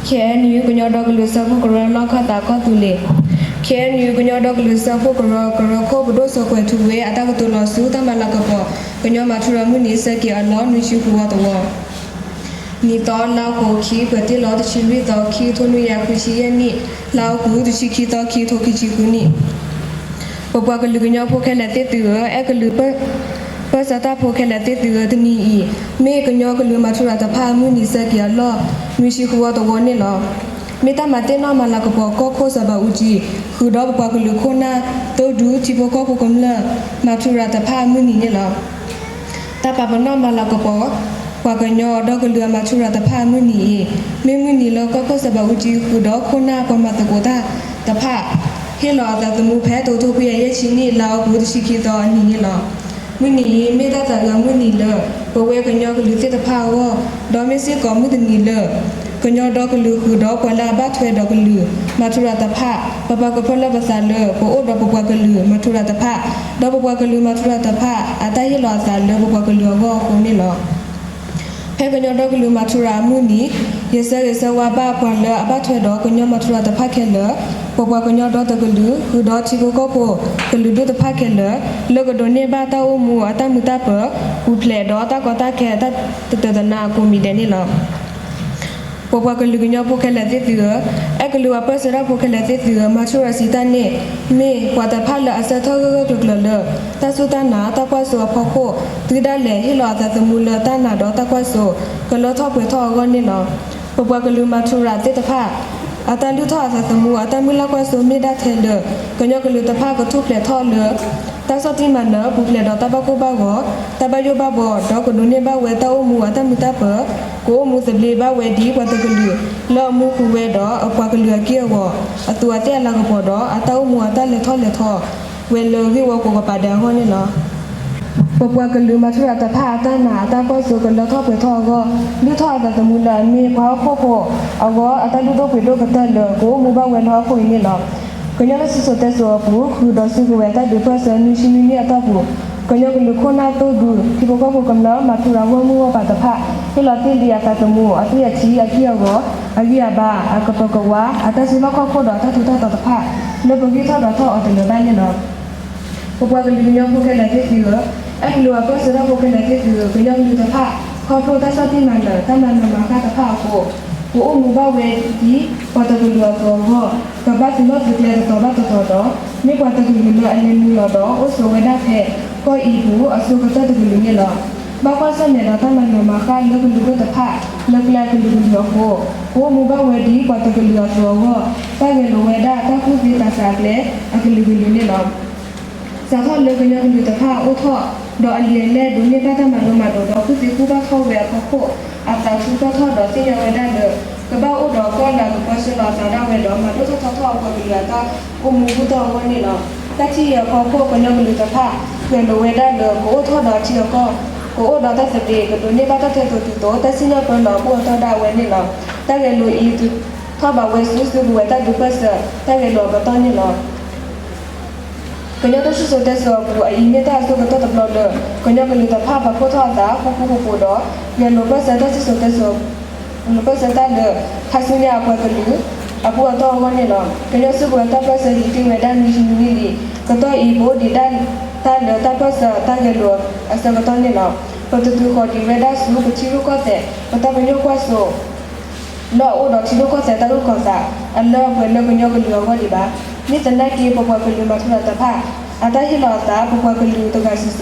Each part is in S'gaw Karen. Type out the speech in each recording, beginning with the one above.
ခ့ၣ်အဲၣ်ယူၣ် ကညီဒီကလုာ်စၢဖှိၣ်ကရၢ လီၢ်ခၢၣ်သးကီၢ်သူလ့ၤ. ခ့ၣ်အဲၣ်ယူၣ် ကညီဒီကလုာ်စၢဖှိၣ်ကရၢ ကရၢခိၣ်ပဒိၣ်စီၤကွဲၤထူဝ့ အတၢ်ကတိၤလီၤဆူတၢ်မၤလၤကပီၤ ကညီမၤထူရၤမုၢ်နံၤဆဲးက့ၤအလီၢ် နွံဆံဃုဝီတဝီ နံၣ်သီ လါဟီၣ်ခိၣ် ခံ ပှဲၤတ့ၢ်လီၤ တဆံလွံၢ်သီ ခံထိနွံယၤဃုဆံယဲၢ်နံၣ်, လါအီကူး တဆံခံသီ ခံထိခံဆံဃုနံၣ်. ပပှၤကလုာ်ကညီဖိခဲလၢာ်သ့ၣ်သုဧၢ, အဲၣ်ကလုာ်ပၢၢ်ဆၢတၢ်ဖိခဲလၢာ်သ့ၣ်သုဧၢ, တနံၤအံၤ မ့ၢ်ကညီကလုာ်မၤထူရၤတဖၣ်အမုၢ်နံၤဆဲးက့ၤအလီၢ် နွံဆံဃုဝီတဝီန့ၣ်လီၤ. မ့ၢ်တၢ်မၤသ့ၣ်နီၣ်မၤလၤကပီၤကီၢ်ခိၣ်စီၤဘးအူကၠံ ဃုာ်ဒီးပပှၤကလုာ်ခိၣ်နၢ် သိဒူ ထံဖိကီၢ်ဖိကမျၢၢ် မၤထူရၤတဖၣ်အမုၢ်နံၤန့ၣ်လီၤ. တၢ်ပာ်ပနီၣ်မၤလၤကပီၤ ပှၤကညီဒီကလုာ်အမၤထူရၤတဖၣ်အမုၢ်နံၤအံၤ မ့ၢ်မုၢ်နံၤလၢကီၢ်ခိၣ်စီၤဘးအူကၠံဃုာ်ဒီးခိၣ်နၢ်ပှၤမၤသကိးတၢ်တဖၣ် ဟ့ၣ်လီၤအသးသမူဖဲတကထိခွံကယၤယဲၢ်ဆံနံၣ် လါအီကူး တဆံခံသီအနံၤန့ၣ်လီၤ. မုၢ်နံၤအံၤ မ့ၢ်တၢ်သးဂၤမုၢ်နံၤလၢ ပဝဲကညီကလုာ်သ့ၣ်တဖၣ်အဂီၢ်, ဒီးမ့ၢ်စ့ၢ်ကီးမုၢ်တနံၤလၢ ကညီဒီကလုာ်ဃုာ်ဒီးပှၤလၢအဘၣ်ထွဲဒီးကလုာ်မၤထူရၤတဖၣ် ပပာ်ကဖၢလၢပသးလၢ ပအိၣ်ဒီးပပှၤကလုာ်မၤထူရၤတဖၣ်, ဒီးပပှၤကလုာ်မၤထူရၤတဖၣ် အတၢ်ဟ့ၣ်လီၤအသးလၢပပှၤကလုာ်အဂီၢ်အဃိန့ၣ်လီၤ. ဖဲကညီဒီကလုာ်မၤထူရၤအမုၢ်နံၤ ယဆၢဂ့ၤဆၢဝါဘၣ်ပှၤလၢအဘၣ်ထွဲဒီးကညီမၤထူရၤတဖၣ်ခဲလၢာ်, ပပှၤကညီဒီတကလုာ် ဃုာ်ဒီးထံဖိကီၢ်ဖိ ကလုာ်ဒူၣ်တဖၣ်ခဲလၢာ် လၢကဒိးန့ၢ်ဘၣ်တၢ်အိၣ်မူအတၢ်မုာ်တၢ်ပၢၤ ပူၤဖျဲးဒီးတၢ်ကီတၢ်ခဲအတၢ်တတၢာ်တနါအကိးမံၤဒဲးန့ၣ်လီၤ. ပပှၤကလုာ်ကညီဖိခဲလၢာ်သ့ၣ်သုဧၢ, အဲၣ်ကလုာ်ပၢၢ်ဆၢတၢ်ဖိခဲလၢာ်သ့ၣ်သုဧၢ, မၤထူရၤစံးတၢ်န့ၣ် မ့ၢ်ပှၤတဖၣ်လၢအဆၢထၢၣ်ဂၢၢ်ဂၢၢ်ကျၢၤကျၢၤလၢ တၢ်စူၢ်တၢ်နာ်တၢ်ကွၢ်စိအဖီခိၣ် သုဒၣ်လဲာ်ဟ့ၣ်လီၤအသးသမူလၢတၢ်နာ်ဒီးတၢ်ကွၢ်စိ ကလၢထီၣ်ပှဲၤထီၣ်အဂီၢ်န့ၣ်လီၤ. ပပှၤကလုာ်မၤထူရၤသ့ၣ်တဖၣ် အတၢ်လုၢ်ထီၣ်အသးသမူ အတၢ်မုၢ်လၢ်ကွၢ်စိမ့ၢ်ဒၣ်ထဲလၢ ကညီကလုာ်တဖၣ်ကထူၣ်ဖျဲးထီၣ်လၢ တၢ်ဆီၣ်တံၢ်မၤနၢၤ ပူၤဖျဲးဒီးတၢ်ဘၣ်ကိၢ်ဘၣ်ဂီၤ တၢ်ဘၣ်ယိၣ်ဘၣ်ဘှီ ဒီးကဒိးန့ၢ်ဘၣ်ဝဲတၢ်အိၣ်မူအတၢ်မုာ်တၢ်ပၢၤ, ကအိၣ်မူသဘျ့ဘၣ်ဝဲဒ်ပှၤတကလုာ် လၢအမူဃုာ်ဝဲဒီးအပှၤကလုာ်အက့ၢ်အဂီၤ အသူးအသ့ၣ်အလၤကပီၤဒီး အတၢ်အိၣ်မူအတၢ်လဲၤထီၣ်လဲၤထီ ဝဲလၢဂ့ၢ်ဝီကိးကပၤဒဲးအဂီၢ်န့ၣ်လီၤ. ပပှၤကလုာ်မၤထူရၤတဖၣ်အတၢ်နာ်အတၢ်ကွၢ်စိကလၢထီၣ်ပှဲၤထီၣ်အဂီၢ် လုၢ်ထီၣ်အသးသမူလၢအမ့ၢ်ပှၤဟီၣ်ခိၣ်ဖိအဂီၢ် အတၢ်လုၢ်ဒိၣ်ပှ့ၤဒိၣ်ကတၢၢ်လၢ ကအိၣ်မူဘၣ်ဝဲလၢဟီၣ်ခိၣ်အံၤန့ၣ်လီၤ. ကညီတၢ်စံၣ်စိၤတဲစိၤအပူၤ ဃုာ်ဒီးစုကဝဲၤတၢ်ဒုးပၢၢ်ဆၢနွံဆံနွံနံၣ်အတီၢ်ပူၤ ကညီကလုာ်ခိၣ်နၢ်သိၣ်ဒူ ထံဖိကီၢ်ဖိကမျၢၢ် မၤထူရၤဂီၢ်မုၢ်ဂီၢ်ပၤတဖၣ် ဟ့ၣ်လီၤတ့ၢ်လံအသးသမူ အသွံၣ်အထံအက့ၢ်အဂီၤ အဂံၢ်အဘါ အကပၢၤကဝါ အတၢ်စုလီၢ်ခီၣ်ခိၣ်ဒီးတၢ်ထူးတၢ်တီၤတဖၣ် လၢပဂံၢ်ထီၣ်ဒွးထီၣ်အီၤတလၢာ်ဘၣ်န့ၣ်လီၤ. ပပှၤကလုာ်ကညီဖိခဲလၢာ်သ့ၣ်သုဧၢ, အဲၣ်ကလုာ်အပၢၢ်ဆၢတၢ်ဖိခဲလၢာ်သ့ၣ်သုဧၢ, ကညီကလုာ်တဖၣ် ခီဖျိတၢ်ဆီၣ်တံၢ်မၤနၢၤ တၢ်မၤနၢၤမၤဃၣ်တဖၣ်အဃိ ကအိၣ်မူဘၣ်ဝဲဒ်ပှၤတကလုာ်အသိးအဂီၢ် ကဘၣ်သုးလီၢ်သုးကျဲတတီၤဘၣ်တတီၤဒီး မ့ၢ်ပှၤတကလုာ်လၢအလဲၤနုာ်လီၤဒီးအိၣ်ဆိးဝဲဒၣ်ဖဲ ကီၢ်အံၤပူၤအဆိကတၢၢ်တကလုာ်န့ၣ်လီၤ. ဘၣ်ကွၢ်ဆၢၣ်မဲာ်ဒီးတၢ်မၤနၢၤမၤဃၣ်လၢကလုာ်ဒိၣ်တဖၣ် လၢကျဲအကလုာ်ကလုာ်အဃိ ကအိၣ်မူဘၣ်ဝဲဒ်ပှၤတကလုာ်အသိးအဂီၢ် ဘၣ်ဂဲၤလိာ်ဝဲဒၣ်တၢ်ကူၣ်သ့သးစၢ်အကျဲအကလုာ်ကလုာ်န့ၣ်လီၤ. စးထီၣ်လၢကညီကလုာ်တဖၣ်အိၣ်ထီၣ် ဒီးအလံာ်အလဲၢ်ဒိးန့ၢ်ဘၣ်တၢ်မၤလိမၤဒိးဒီးကူၣ်သ့ကူၣ်ဘၣ်ထီၣ်ဝဲအဖီခိၣ် အသးထူးတီၢ်ထီၣ်ဒီးသ့ၣ်ညါဝဲဒၣ်လၢ ကဘၣ်အိၣ်ဒီးကီၢ်လၢအကပၢဆှၢလီၤအသးဒၣ်ဝဲဒီး မၤဒိၣ်ထီၣ်ထီထီၣ်အပှၤကလုာ်အတၢ်အိၣ်မူဘူၣ်ထီၣ်အဂီၢ်န့ၣ်လီၤ. တၢ်ထံၣ်အံၤအဖီခိၣ် ကညီကလုာ်တဖၣ် ဂဲၤလိာ်ဝဲဒၣ်လၢ ကအိၣ်ထီၣ်ဒီးအထံအကီၢ်, ကအိၣ်ဒီးတၢ်သဘျ့, ကဒိးန့ၢ်ဘၣ်တၢ်ထဲသိးတုၤသိး တၢ်စံၣ်ညီၣ်ပၢလီၤအဘူၣ်အတီၢ်ဒၣ်ဝဲန့ၣ်လီၤ. တၢ်ဂဲၤလိာ်အံၤ ထီၣ်ဘးဝဲဆူစုကဝဲၤတၢ်ဒုးပၢၢ်ဆၢ တၢ်ဂဲၤလိာ်အပတီၢ်န့ၣ်လီၤ. ကညီတၢ်စံၣ်စိၤတဲစိၤအပူၤ အအံၤမ့ၢ်တၢ်အဆိကတၢၢ်တဘျီလၢ ကညီကလုာ်တဖၣ်ပာ်ဖှိၣ်ထီၣ်အသး ဃူဃူဖိးဖိးဒီး ဂဲၤလိာ်ပၢၢ်ဆၢတၢ်စံၣ်စိၤတဲစိၤ လိာ်ပၢၢ်ဆၢတၢ်လၢ ခါဆူညါအပှၤကလုာ် အဘူၣ်အတီၢ်အဂီၢ်န့ၣ်လီၤ. ကညီစုကဝဲၤတၢ်ပၢၢ်ဆၢလံာ်တ့ၢ်ဝဲဒၣ်နွံဆံနွံနံၣ်လံ. ကတီၢ်အံၤ ပအိၣ်ဒံးဒၣ်တၢ်လၢတၢ်ပၢၢ်ဆၢတၢ်ဂဲၤလိာ်အဆၢကတီၢ်န့ၣ်လီၤ. ပတတုၤဃီၤဒံးဝဲဒၣ်ဆူပထံရူၢ်ကီၢ်သဲး ပတၢ်ပညိၣ်ကွၢ်စိ လၢအအိၣ်ဒီးထံရူၢ်ကီၢ်သဲးတၢ်အိၣ်ခိးသး အလၢအပှဲၤလၢကညီကလုာ်အဂီၢ်ဒံးဘၣ်. မ့ၢ်သနာ်က့ ပပှၤကလုာ်မၤထူရၤတဖၣ် အတၢ်ဟ့ၣ်လီ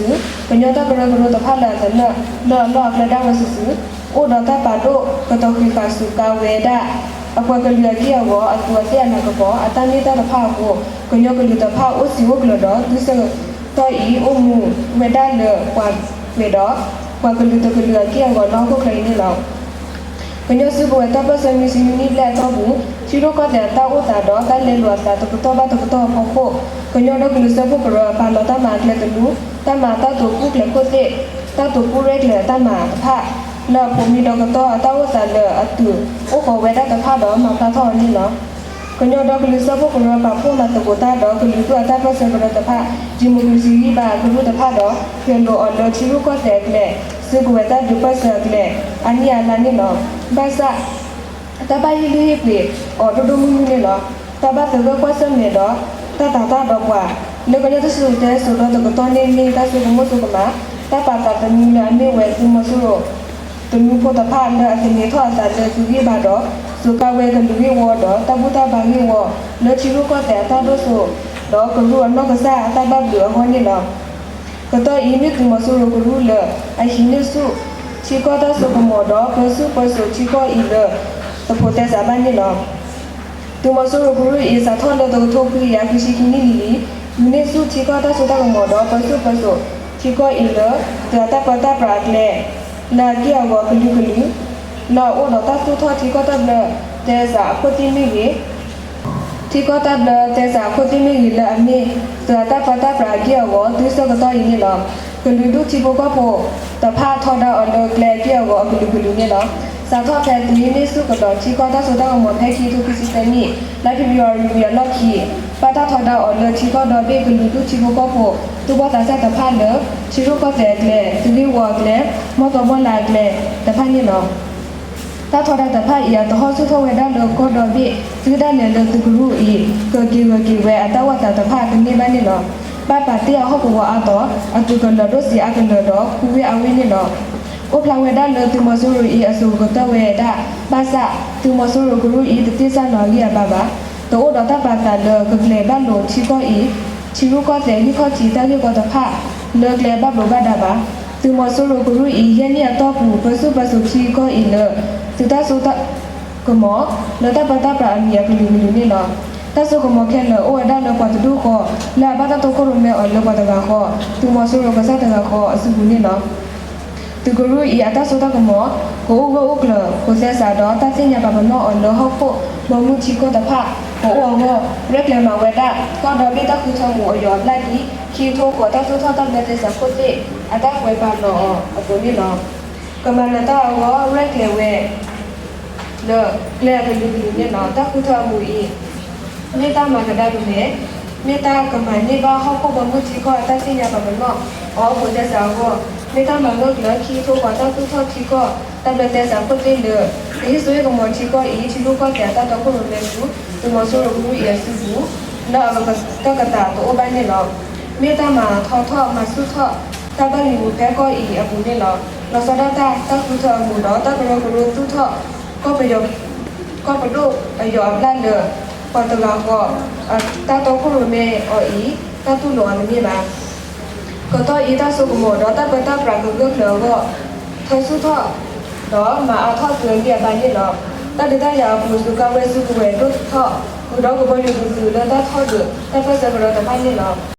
ၤအသး ပပှၤကလုာ်တဂၤစုာ်စုာ် ကညီတၢ်ကရၢကရိတဖၣ်လၢအသနၢၣ် လၢအလီၢ်အကျဲဒၣ်ဝဲစုာ်စုာ် အိၣ်ဒီးတၢ်ပာ်ဒိၣ်ကတီၤဃံးဃာ်စူးကါဝဲဒၣ် အပှၤကလုာ်အက့ၢ်အဂီၤ အသူးအသ့ၣ်အလၤကပီၤ အတၢ်မ့ၢ်တၢ်တဖၣ်အဃိ ကညီကလုာ်တဖၣ်အိၣ်စံာ်အိၣ်ကျၢၤဒီး တုၤဆၢကတီၢ်အံၤ အိၣ်မူဝဲဒၣ်လၢပှၤကွဲးဒီး ပှၤကလုာ်တကလုာ်အက့ၢ်အဂီၤလၢဟီၣ်ခိၣ်ချၢအံၤန့ၣ်လီၤ. ကညီစုကဝဲၤတၢ်ပၢၢ်ဆၢနွံဆံနွံနံၣ်ဘျဲၣ်အတီၢ်ပူၤ ထံရူၢ်ကီၢ်သဲးအတၢ်အိၣ်သးဒီးတၢ်လဲလိာ်အသးတကတီၢ်ဘၣ်တကတီၢ်အဖီခိၣ် ကညီဒီကလုာ်စၢဖှိၣ်ကရၢ ပာ်လီၤတၢ်မၤအကျဲသနူ တၢ်မၤတၢ်တိာ်ကူၣ်ကျဲၤခိၣ်သ့ၣ် တၢ်တိာ်ကူၣ်ရဲၣ်ကျဲၤအတၢ်မၤတဖၣ် လၢအဖိးမံဒီးကတီၢ်အတၢ်အိၣ်သးလၢအတုၤအိၣ်ဃီၤဝဲဒၣ်တဖၣ်ဒီးမၤဖျါထီၣ်အီၤန့ၣ်လီၤ. ကညီဒီကလုာ်စၢဖှိၣ်ကရၢ ပာ်ဖှိၣ်မၤသကိးတၢ်ဒီးကလုာ်ဒူၣ်အတၢ်ပၢၢ်ဆၢကရၢတဖၣ် ဒံၣ်မိၣ်ကရ့ၣ်စံၣ်ဂံၢ်ဘါအကရူၢ်တဖၣ်ဒီး ဂဲၤလိာ်အီၤလၢထံရူၢ်ကီၢ်သဲးအကျဲ စုကဝဲၤတၢ်ဒုးပၢၢ်ဆၢအကျဲ အါနံၣ်အါလါန့ၣ်လီၤ. ဘၣ်ဆၣ် တၢ်ဘၣ်ဟ့ၣ်လုၢ်ဟ့ၣ်ပှ့ၤအီၤဒိၣ်ဒိၣ်မုၢ်မုၢ်န့ၣ်လီၤ. တၢ်ဘၣ်သဂၢၢ်ကွၢ်ဆၢၣ်မဲာ်ဒီး တၢ်သးတၢ်ဒီးပှၤ လၢကညီတစိၤတဲစိၤဒီးတကတီၢ်န့ၣ်မ့ၢ်တၢ်ဆိကမိၣ်ဆိကမး, တၢ်ပာ်သးသနူလၢအမ့ၢ်ဝဲသုးမီၤစိရိၤ သနူဖိတဖၣ်လၢအသန့ၤထီၣ်အသးလၢသုးဂံၢ်ဘါဒီး စူးကါဝဲကလုာ်ဂ့ၢ်ဝီဒီး တၢ်ဘူၣ်တၢ်ဘါဂ့ၢ်ဝီ လၢထံရူၢ်ကီၢ်သဲးအတၢ်ဒိၣ်စိ ဒီးကရူၢ်အနီၢ်ကစၢ်အတၢ်ဘၣ်ဘျုးအဂီၢ်န့ၣ်လီၤ. ကတီၢ်အံၤမ့ၢ်သုးမီၤစိရိၤကရူၢ်လၢ အဟံးန့ၢ်ဆူၣ်ထံကီၢ်တၢ်စိကမီၤဒီး ပၢဆူၣ်ပၢစိးထံကီၢ်အံၤလၢ သဖိးသဲစးဘၣ်န့ၣ်လီၤ. သုးမီၤစိရိၤကရူၢ်အံၤ စးထီၣ်လၢတကထိခွံကယၤခွံဆံခံနံၣ်လံၤလံၤ ဟံးန့ၢ်ဆူၣ်ထံကီၢ်တၢ်စိတၢ်ကမီၤဒီး ပၢဆူၣ်ပၢစိးထံကီၢ်အံၤလၢ သုးအတၢ်ပၢတၢ်ပြးအကျဲ လၢအက့ၢ်အဂီၤကလုာ်ကလုာ် လၢအအိၣ်ဒီးတၢ်သူၣ်ထီၣ်ထံကီၢ်တၢ်ဘျၢသဲစးအခိၣ်သ့ၣ်မ့ၢ်ဂ့ၤ ထံကီၢ်တၢ်ဘျၢသဲစးအခိၣ်သ့ၣ်မ့ၢ်ဂ့ၤလၢအမ့ၢ် သုးအတၢ်ပၢတၢ်ပြးအက့ၢ်အဂီၤ တုၤဆၢကတီၢ်အံၤန့ၣ်လီၤ. ကလုာ်ဒူၣ်ထံဖိကီၢ်ဖိတဖၣ်ထီဒါအီၤလၢကျဲအက့ၢ်အဂီၤအကလုာ်ကလုာ်န့ၣ်လီၤ. စးထီၣ်ဖဲသုးဟံးန့ၢ်ဆူၣ်ကဒီးထံကီၢ်တၢ်စိတၢ်ကမီၤဖဲခံကထိခံဆံသၢနံၣ် လါဖ့ၤဘြူၤအါရံၤအလီၢ်ခံ ဘၣ်တၢ်ထီဒါအီၤလၢထံကီၢ်ဒီဘ့ၣ်ကလုာ်ဒူၣ်ထံဖိကီၢ်ဖိ သူၣ်ဘီၣ်သးစၢ်တဖၣ်လၢ ထံရူၢ်ကီၢ်သဲးအကျဲ သုးဂ့ၢ်ဝီအကျဲ မီၢ်သီဘီၣ်လးအကျဲတဖၣ်န့ၣ်လီၤ. တၢ်ထီဒါတဖၣ်အံၤ အတဟီၣ်ဆူၣ်ထီၣ်ဝဲဒၣ်လၢကီၢ်ဒီဘ့ၣ် သုတၢ်လဲၤလၢသုးကရူၢ်အံၤ ကက့ၤဂၢၤက့ၤဝဲအတၢ်ဝၣ်သးတဖၣ်အကန့ၢ်ဘၣ်န့ၣ်လီၤ. ဘၣ်ပာ်တ့ၢ်အဟီၣ်ကဝီၤအါတီၤ အသုးကလၢၤဒိၣ်စံးအါကလၢၤဒီး ခူဝ့ၢ်အါဝ့ၢ်န့ၣ်လီၤ. အိၣ်ဖျါဝဲဒၣ်လၢသုးမီၤစိရိၤအံၤအစိၤကတၢၢ်ဝဲဒၣ် ဘၣ်ဆၣ် သုးမီၤစိရိၤကရူၢ်အံၤ တတ့ၢ်စၢ်လီၤအဂံၢ်အဘါဘၣ်. တအိၣ်ဒီးတၢ်ပာ်သးလၢကကျဲၤဘၣ်လိာ်ထံကီၢ်အံၤ ထံရူၢ်ကီၢ်သဲးဂံၢ်ခီၣ်ထံးတၢ်ဂ့ၢ်ကီတဖၣ် လၢကျဲဘၣ်ဘျိးဘၣ်ဒါဘၣ်. သုးမီၤစိရိၤကရူၢ်အံၤ ယဲၢ်နံၣ်အတီၢ်ပူၤ ပၢဆူၣ်ပၢစိးထံကီၢ်အံၤလၢ သုးတၢ်စိတၢ်ကမီၤ လၢတၢ်ပၢတၢ်ပြးအမံၤအကလုာ်ကလုာ်န့ၣ်လီၤ. တၢ်စိကမီၤခဲလၢာ်အိၣ်ဝဲဒၣ်လၢပှၤတဒူၣ်ဃီ လၢအဘၣ်တၢ်တီခိၣ်ရိၣ်မဲအီၤလၢပှၤတဂၤဃီ သုးမီၤစိရိၤကစၢ်တဂၤဃီအစုပူၤန့ၣ်လီၤ. သုးကရူၢ်အံၤအတၢ်စိတၢ်ကမီၤ ကအိၣ်ဂၢၢ်အိၣ်ကျၢၤ ဃိးသဲစးဒီးတၢ်သ့ၣ်ညါပာ်ပနီၣ်အီၤလၢဟီၣ်ခိၣ်ဘီမုၢ်ထံကီၢ်တဖၣ် ကအိၣ်အဂီၢ် ရဲၣ်ကျဲၤမၤဝဲဒၣ် ကီၢ်ဒီဘ့ၣ်တၢ်ဃုထၢမူးအယီၤအဘျၣ်လံ ခံကထိဃိး တၢ်သူၣ်ထီၣ်တၢ်ဘျၢသဲစးခိၣ်သ့ၣ် အတၢ်ကွဲးပာ်လီၤအီၤအသိးန့ၣ်လီၤ. ကမၤနၢၤတၢ်အဂီၢ် ရဲၣ်ကျဲၤဝဲ လၢကျဲအကလုာ်ကလုာ်န့ၣ်လီၤ. တၢ်ဃုထၢအမူးအံၤ မ့ၢ်တၢ်မၤကဒါကမဲာ်, မ့ၢ်တၢ်ကမၤန့ၢ်ဘၣ်ဟီၣ်ခိၣ်ဘီမုၢ်ထံကီၢ်အတၢ်သ့ၣ်ညါပာ်ပနီၣ်အီၤ ဃိးသဲစးအဂီၢ်, မ့ၢ်တၢ်မၤဂၢၢ်ကျၢၤ ခံကထိဃိး တၢ်သူၣ်ထီၣ်ထံကီၢ် တၢ်ဘျၢသဲစးခိၣ်သ့ၣ်လၢ ကဟ့ၣ်စိဟ့ၣ်ကမီၤထံကီၢ်အံၤ ထံရူၢ်ကီၢ်သဲးအတၢ်တီခိၣ်ရိၣ်မဲဆူ သုးမီၤစိရိၤကရူၢ်အံၤအစုပူၤ လၢအကတၢၢ်ကတးတအိၣ်ဘၣ်န့ၣ်လီၤ. မ့ၢ်တၢ်မၤထီထီၣ်မၤဆူၣ်ထီၣ် တၢ်ဘၣ်ဂံာ်ဂူာ်ဖဲကီၢ်အံၤအပူၤန့ၣ်လီၤ. လီၤဆီဒၣ်တၢ် တၢ်ဃုထၢအမူးဒီး တၢ်ကရၢကရိသူၣ်ထီၣ် ကီၢ်ပဒိၣ်အယီၤအဘျၣ်လၢ ပှၤတဂၤဃီ တၢ်တီခိၣ်ရိၣ်မဲအီၤအံၤ တၢ်တူၢ်လိာ်အီၤတမ့ၢ်ဘၣ်. ကတီၢ်အံၤတၢ်စိကမီၤဒီးတၢ်ပၢတၢ်ပြးကဂၢၢ်ကျၢၤအဂီၢ် ထၢဆူၣ်ထီၣ် ဒီးမၤအါထီၣ်သုးအဂံၢ်အဘါန့ၣ်လီၤ. တၢ်ဒုးတၢ်ယၤအပူၤ စူးကါဝဲစုကဝဲၤဒိၣ်ထီၣ် ဃုာ်ဒီးကဘီယူၤသုးလၢတၢ်ထီၣ်ဒုး တၢ်ပၢၢ်ဆၢကရၢတဖၣ်န့ၣ်လီၤ.